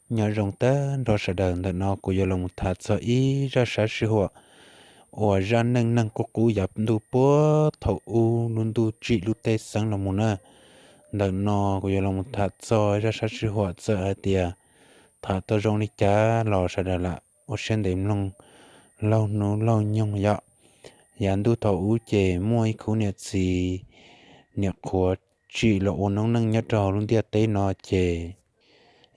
Nyob zoo tag nrho sawv daws, ntawm no kuv yuav los mus tham txog ib zaj sab sij huam uas zaj neej neeg qub qub yav ntuj puag thaum ub lub ntuj tsim lub teb xeeb los mus na. Ntawm no kuv yuav los mus tham txog zaj sab sij huam txawm hais tias tham tau zoo li cas los sawv daws lam ua siab ntev mloog laug hnub laug nyoog yom. Yav ntuj thaum ub ces muaj ib khub niam txiv niam qhuav tsim los ua noob neej nyob rau hauv lub ntiaj teb no ces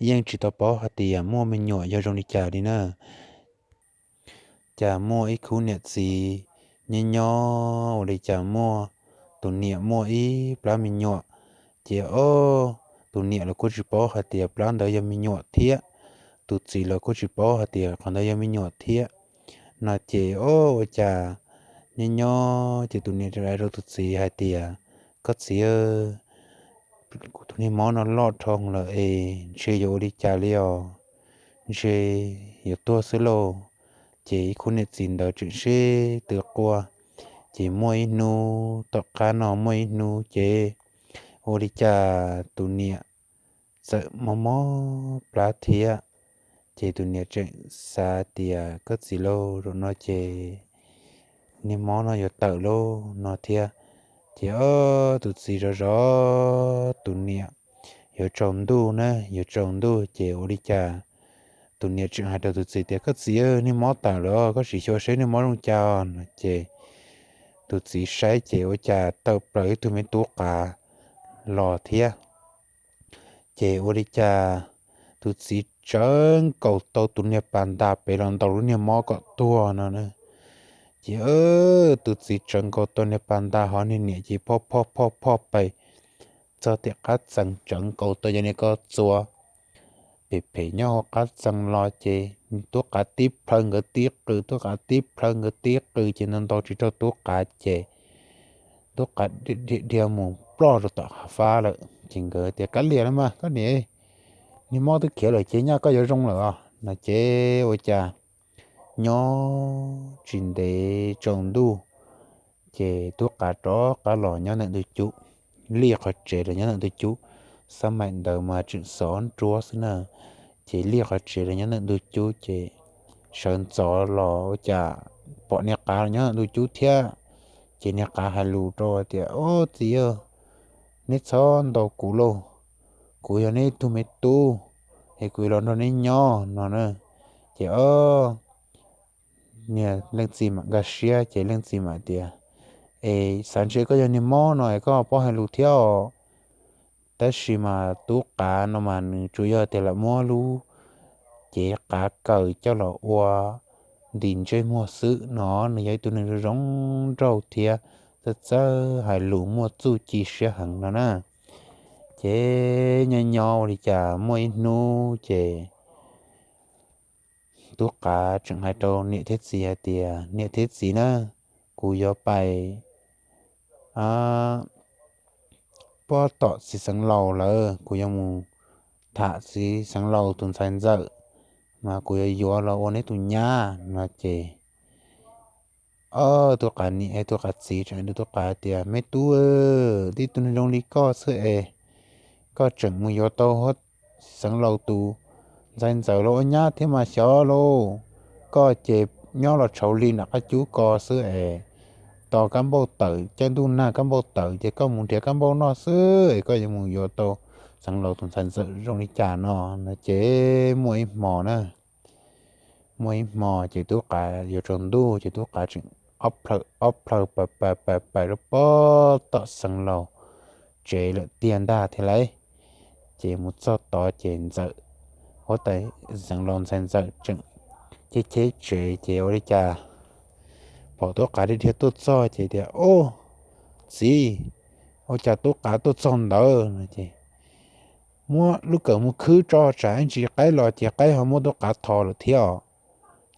yeej tsis tau paub hais tias muaj me nyuam yog zoo li cas li na. Cas muaj ib khub niam txiv nyob nyob ua li cas muaj tus niam muaj ib plab me nyuam. Ces o, tus niam los kuj tsis paub hais tias plab ntawd yog me nyuam thiab, tus txiv los kuj tsis paub hais tias qhov ntawd yog me nyuam thiab. No ces o, ua cas nyob nyob ces tus niam hais rau tus txiv hais tias, koj txiv, kuv tus niag mob no loj dhau lawm es ntshe yuav ua li cas li os, ntshe yuav tuag xwb lauj. Ces ib khub niam txiv ntawd tseem sib tw quaj. Ces muaj ib hnub tom qab no muaj ib hnub ces ua li cas tus niam txawm mob mob plab thiab. Ces tus niam tseem xav tias, koj txiv lauj, zaum no ces niag mob no yuav tawm lauj no thiab. Ces o, tus txiv zov zov tus niam, yuav tsaus ntuj na, yuav tsaus ntuj ces ua li cas tus niam tseem hais rau tus txiv tias, koj txiv, niag mob tawm lawm, koj sim xyuas seb niag mob zoo cas no. Ces tus txiv saib ces ua cas tawm plaws ib tug me tub qav los thiab. Ces ua li cas tus txiv tsawv nkaus tau tus niag pas ntas pem los ntaus lub niag mob kom tuag no na. Ces tus txiv tsawv nkaus tau niag pas ntas hov, niag niam ces phoj phoj phoj phoj pes txog tim qab txee, tsawv nkaus tau cov niag ko txuas phem phem nyob hauv qab txee los ces tub qav tib plhaw nkawd tib qw, tub qav tib plhaw nkawd tib qw ces ntau ntau tsis raug tub qav ces tub qav dhia dhia mus ploj rau tom hav fab lawm. Ces nkawd tias, kav liam los mas koj niam, niag mob twb khiav lawm ces nyaj koj yuav zoo lawm os no. Ces ua cas nyob tsis ntev tsaus ntuj ces tub qav rov qab los nyob ntawm ntug cub, lij qhov tsev los nyob ntawm ntug cub. Xab maim ntawd mas tseem xov nruab xwb na. Ces lij qhov tsev los nyob ntawm ntug cub ces sawv ntxov los ua cas pom niag qav los nyob ntawm ntug cub thiab. Ces niag qav hais lus rau tias, o txiv, neb txhob ntaus kuv lauj, kuv yog neb tug me tub es kuv yuav los nrog neb nyob no na. Ces o, niag leej txiv mam nkag siab ces leej txiv mam tias, es xav ntshe koj yog niag mob no es koj ho paub hais lus thiab os. Tab sis mas tub qav no mas nws tsuas yog tias lam muab lub cev qav kaws coj los ua ntim ntsej muag xwb no, nws yog ib tug neeg zoo zoo nraug thiab txawj txawj hais lus muaj txuj ci siab heev no na. Ces nyob nyob ua li cas muaj ib hnub ces tub qav tseem hais rau niam thiab txiv hais tias, niam thiab txiv na, kuv yuav pais pob tom txiv xeev laus lawm, kuv yuav mus tham txiv xeev laus tus ntxhais ntxawm, mas kuv yuav yuav los ua neb tus nyab no. Ces o, tub qav niam, tub qav txiv tseem hais rau tub qav tias, me tub, tib tug neeg zoo li koj xwb es koj tseem mus yuav tau txiv xeev laus tus ntxhais ntxawm los ua nyab thiab mas xyov lauj. Koj ces nyob los tshauv li nram qab cub ko xwb es tos kab npauj tawm, caij ntuj nag kab npauj tawm ces koj mus nrhiav kab npauj noj xwb es koj yuav mus yuav tau xeev laus tus ntxhais ntxawm zoo li cas no no. Ces muaj ib hmo na, muaj ib hmo ces tub qav yuav tsaus ntuj ces tub qav tseem ob plhaw pais pais pais rau pob tom xeev laus tsev lawm tiag ntag thiab lauj. Ces mus txog tod ces ntxawm, huab tais xeev laus ntxhais ntxawm tseem cheb cheb tsev ces ua li cas pom tub qav dhia dhia tuaj txog ces tias, o, txiv, ua cas tub qav tuaj txog ntawd no. Ces muab lub kawm mus khwb tso, tsam ib ntsis qaib los ces qaib ho muab tub qav tho lawm thiab os.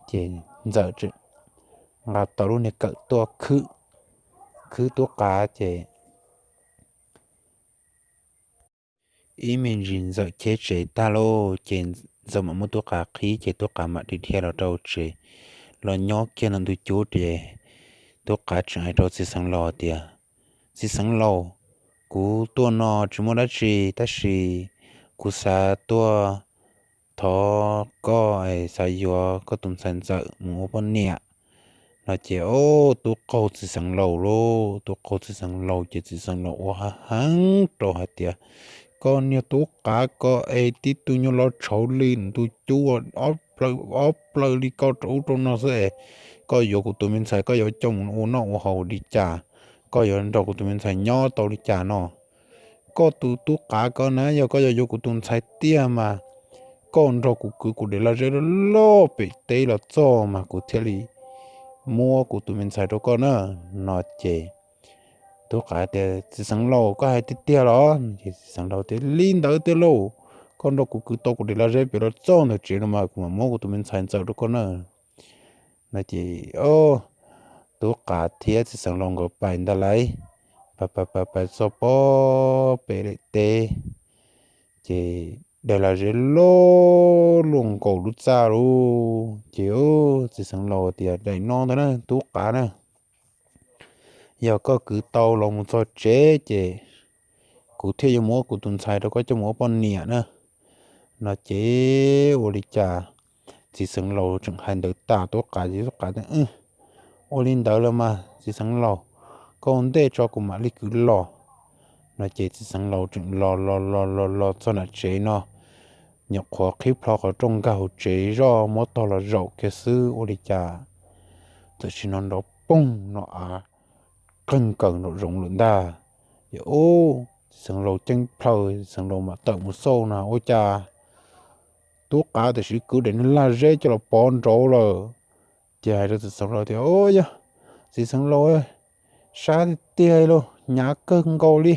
Ces ntxawm tseem nqa tau lub niag kawm tuaj khwb, khwb tub qav ces ib me ntsis ntxawm cheb tsev tag lauj ces ntxawm mam muab tub qav qhib ces tub qav mam dhia dhia los rau tsev, los nyob kiag ntawm ntug cub ces tub qav tseem hais rau txiv xeev laus tias, txiv xeev laus, kuv tuaj no tsis muaj dab tsi tab sis kuv xav tuaj thov koj es xav yuav koj tus ntxhais ntxawm mus ua poj niam. No ces o, tub qaug txiv xeev laus lauj, tub qaug txiv xeev laus ces txiv xeev laus ua heev rau hais tias, koj niag tub qav koj es tib tug nyuag los tshauv li ntu cub ob plaws li koj rau ub rau no xwb es, koj yuav kuv tus me ntxhais koj yuav coj mus ua noj ua haus li cas, koj yuav nrog kuv tus me ntxhais nyob tau li cas no. Koj tus tub qav ko na, yog koj yuav yuav kuv tus ntxhais tiag mas koj nrog kuv kwv kuv daim lag zeb loj loj pem teb los txog mas kuv thiaj li muab kuv tus me ntxhais rau koj na. No ces tub qav tias, txiv xeev laus, koj hais tiag tiag los? Ces txiv xeev laus tias, li ntawd tiag lauj, koj nrog kuv kwv tau kuv daim lag zeb pem los txog ntawm tsev no mas kuv mam muab kuv tus me ntxhais ntxawm rau koj na. No ces tub qav thiab txiv xeev laus nkawd pais ntag lauj, pais pais pais pais txog pob pem daim teb, ces daim lag zeb loj luaj nkaus lub txaj lauj. Ces txiv xeev laus tias, daim no ntag na tub qav na, yog koj kwv tau los mus txog tsev ces kuv thiaj yuav muab kuv tus ntxhais rau koj coj mus ua poj niam na. No ces ua li cas txiv xeev laus tseem hais ntawd tas tub qav ces tub qav tias, ua li ntawd los mas txiv xeev laus, koj ua ntej tso kuv mam li kwv los. No ces txiv xeev laus tseem los los los los los txog nram tsev no, nyuam qhuav qhib plho qhov rooj nkag hauv tsev zoj muab tog los zaum kiag xwb ua li cas txawm sim no nrov poog no av qeeg kawm nraum zoov lawm ntag. Ces ub, txiv xeev laus ceeb plhaws, txiv xeev laus mam tawm mus xauj na ua cas tub qav tam sim kwv daim niag lag zeb coj los pov nraud lawm. Ces hais rau txiv xeev laus tias, ub yog, txiv xeev laus, sab tiag tiag lauj, hnyav kawg nkaus li,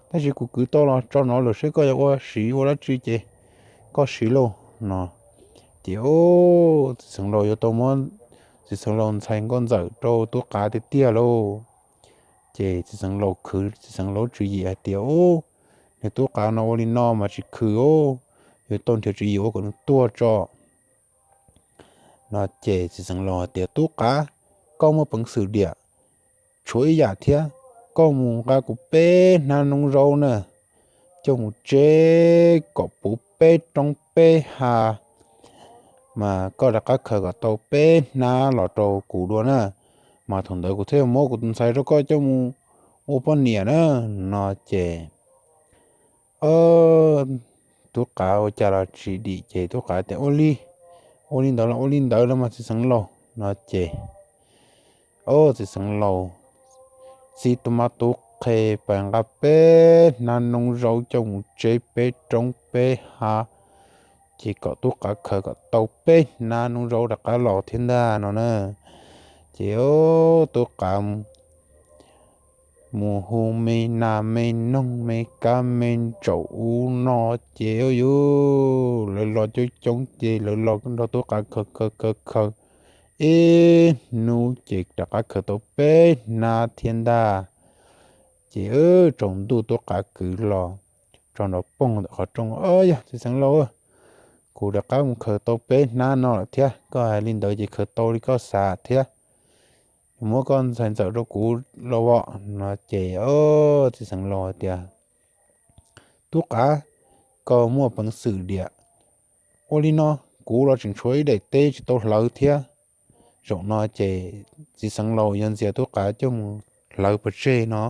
tab sis kuv kwv tau los tso no lawm seb koj yuav ua siv ua dab tsi ces koj siv lauj no. Ces ub, txiv xeev laus yuav tau muab txiv xeev laus ntxhais nkauj ntxawm rau tub qav tiag tiag lauj. Ces txiv xeev laus khwv txiv xeev laus tswv yim hais tias, ub, niag tub qav no ua li no mas tsis khwv os, yuav tau nrhiav tswv yim ua kom nws tuag tso. No ces txiv xeev laus hais tias, tub qav, koj muaj peev xwm diam, tshuav ib yam thiab, koj mus nqa kuv peb hnab noob zaub na, coj mus tseb kom puv peb roob peb hav, mas koj rov qab khaws kom tau peb hnab los rau kuv dua na, mas thaum ntawd kuv thiaj muab kuv tus ntxhais rau koj coj mus ua poj niam na. No ces tub qav ua cas los tsis dim ces tub qav tias, ua li, ua li ntawd los ua li ntawd los mas txiv xeev laus. No ces o, txiv xeev laus txib tub mab tub qhe pais nqa peb hnab noob zaub coj mus tseb peb roob peb hav, ces kom tub qav khaws kom tau peb hnab noob zaub rov qab los thiab ntag no na. Ces o, tub qav mus hu me nas me noog me kab me ntsaum ub no, ces o yus lawv los coob coob ces lawv los nrog tub qav khaws khaws khaws khaws ib hnub ces rov qab khaws tau peb hnab thiab ntag. Ces tsaus ntuj tub qav kwv los tso nrov poog ntawm qhov rooj, o yog txiv xeev laus, kuv rov qab mus khaws tau peb hnab no lawm thiab, koj hais li ntawd ces khaws tau li koj xav thiab, muab koj ntxhais ntxawm rau kuv los as. No ces o, txiv xeev laus hais tias, tub qav, koj muaj peev xwm diam, ua li no, kuv los tseem tshuav ib daim teb tsis tau hlawv thiab. Zaum no ces txiv xeev laus yuav ntxias tub qav coj mus hlawv pov tseg no.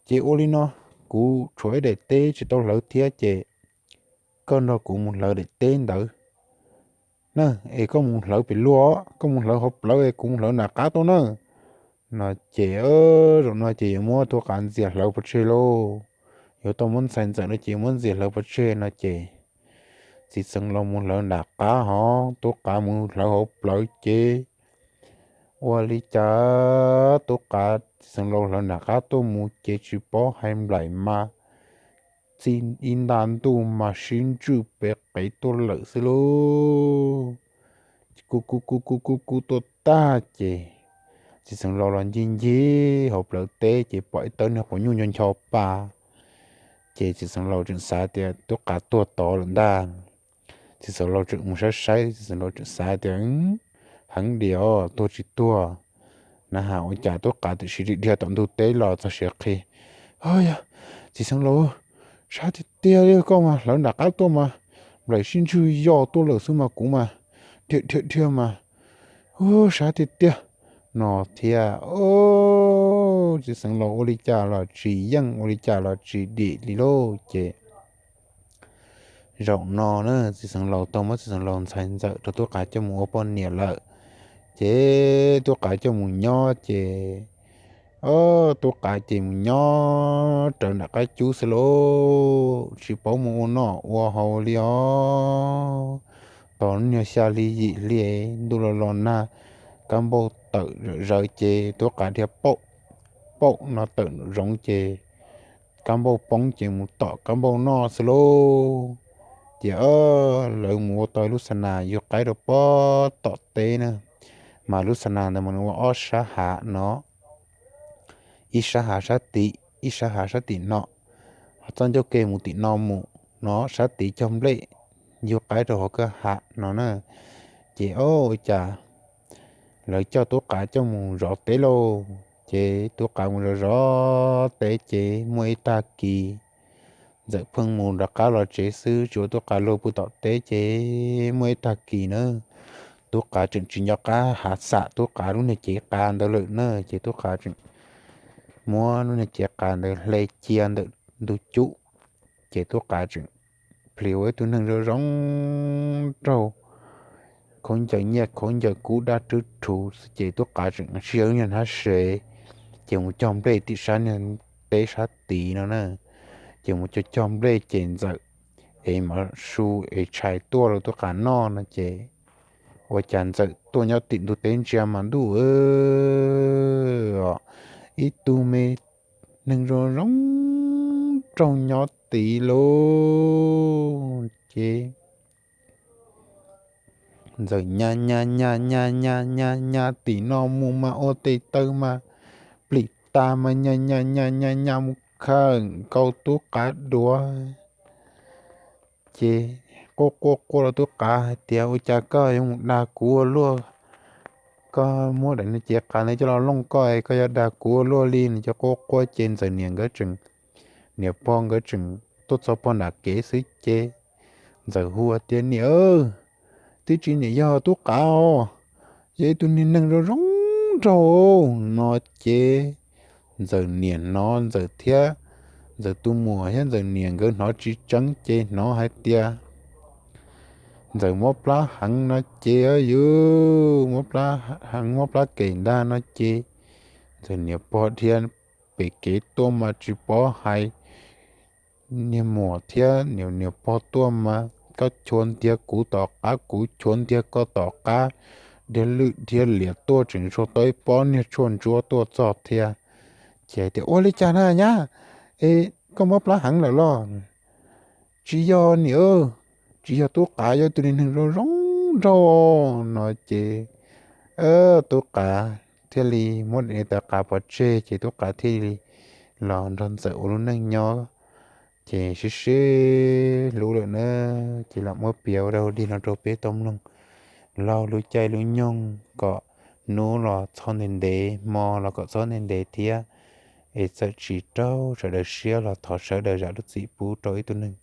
Ces ua li no, kuv tshuav ib daim teb tsis tau hlawv thiab ces koj nrog kuv mus hlawv daim teb ntawd na, es koj mus hlawv pem luag, koj mus hlawv hauv plawv es kuv mus hlawv nram qab tuaj na. No ces zaum no ces yuav muab tub qav ntxias hlawv pov tseg lauj, yuav tau muab ntxhais ntxawm no ces muab ntxias hlawv pov tseg no ces txiv xeev laus mus hlawv nram qab hos tub qav mus hlawv hauv plawv ces ua li cas tub qav txiv xeev laus hlawv nram qab tuaj mus ces tsis paub hais nplaim mas txij ib nta ntuj mas sib ntswj pem qev tuaj lawm xwb lauj. Kuj kuj kuj kuj kuj kuj tuaj tag ces txiv xeev laus los ncig ncig hauv plawv teb ces pom ib tawb niag quav nyuj ncho ncho pa. Ces txiv xeev laus tseem xav tias tub qav tuag tod lawm ntag. Txiv xeev laus tseem mus saib saib, txiv xeev laus tseem xav tias, heev diam, tuag tsis tuag na, ha ua cas tub qav tam sim dhia tom ntug teb los txog siav qhi. Yog, txiv xeev laus, sab tiag tiag li, koj mas hlawv nram qab tuaj mas nplaim sib ntswg yoj tuaj lawm xwb mas kuv mas dhia dhia dhia mas hu sab tiag tiag no thiab. Txiv xeev laus ua li cas los tsis yeej, ua li cas los tsis dim li lauj. Ces zaum no na txiv xeev laus tau muab txiv xeev laus ntxhais ntxawm rau tub qav coj mus ua poj niam lawm. Ces tub qav coj mus nyob ces tub qav ces mus nyob rawv nram qab cub xwb lauj, tsis paub mus ua noj ua haus li os. Tos niag xya hli yim hli ntuj los los nag, kab npauj tawm zawv ces tub qav dhia paum paum no tawm zoov ces kab npauj poob ces mus tom kab npauj noj xwb lauj. Ces lawv mus ua tau lub xa nas yug qaib rau pob tom teb na, mas lub xa nas ntawd mas nws ua ob sab hav no, ib sab hav sab tid, ib sab hav sab tim no, ho txoj ncauj ke mus tim no mus no, sab tid cog nplej yug qaib rau hauv kwj ha no na. Ces ua cas lawv coj tub qav coj mus zov teb lauj. Ces tub qav mus zov zov teb ces muaj ib tag kis ntxawm pheej mus rov qab los tsev xwb, tsuas tub qav luag pw tom teb. Ces muaj ib tag kis na tub qav tseem tsis nco qab hav xam tub qav lub niag cev qa ntawd lawm na. Ces tub qav tseem muab lub niag cev qa ntawd hle cia ntawm ntug cub. Ces tub qav tseem plis ua ib tug neeg zoo zoo nraug, khaub ncaws nyiaj khaub ncaws kub dab rwb rhuv xwb. Ces tub qav tseem sib yaw lub niag hnab sev, ces mus cog nplej tim sab niag teb sab tid no na. Ces mus cog cog nplej ces ntxawm es mov su es tshais tuaj rau tub qav noj no ces ua cas ntxawm tuaj nyob tim ntug teb ntsia mas ntuj, ib tug me neeg zoo zoo nraug nyob tid lauj. Ces ntxawm nyas nyas nyas nyas nyas nyas nyas tim no mus mas ua tes taw mas plim tas mas nyas nyas nyas nyas nyas mus khawm nkaus tub qav duav. Ces quaj quaj quaj rau tub qav hais tias, Ua cas koj yuav mus dag kuv ua luaj? Koj muab daim niag cev qa ntawd coj los looj koj, koj yuav dag kuv ua luaj li? Nws cov quaj quaj ces ntxawm niam nkawd tseem, niam pog nkawd tseem tuaj txog pog nram kev xwb ces ntxawm hu tias, Niam, twb tsis niam yog tub qav os, yog ib tug niag neeg zoo zoo nraug no. Ces ntxawm niam hnov ntxawm thiab ntxawm tus muam thiab ntxawm niam nkawd hnov tsis tseeb ces hnov hais tias ntxawm mob plab heev no ces, yus mob plab heev mob plab kem ntag no ces ntxawm niam pog dhia pem kev tuaj mas tsis paub hais niag muam thiab niam pog tuaj mas koj chuav ntiag kuv tom qab, kuv chuav ntiag koj tom qab, dhia lwj dhia liam tuaj tseem zuag tau ib pob niag tshuaj ntsuab tuaj txog thiab. Ces hais tias, Ua li cas na nyab? Es koj mob plab heev lawm los? Tsis yog niam, tsis yog tub qav, yog tus niag neeg zoo zoo nraug no ces tub qav thiaj li muab daim niag taw qav pov tseg ces tub qav thiaj li los nrog ntxawm ua lub neej nyob. Ces sib sib hlub lawm na, ces los muab piav ua dab ua dig no rau peb tau mloog laug lub caij lub nyoog kom hnub los txhob ntev ntev, hmo los kom txhob ntev ntev thiab. Es txawm tsis raug sawv daws siab los thov sawv daws zam lub txim pub rau ib tug neeg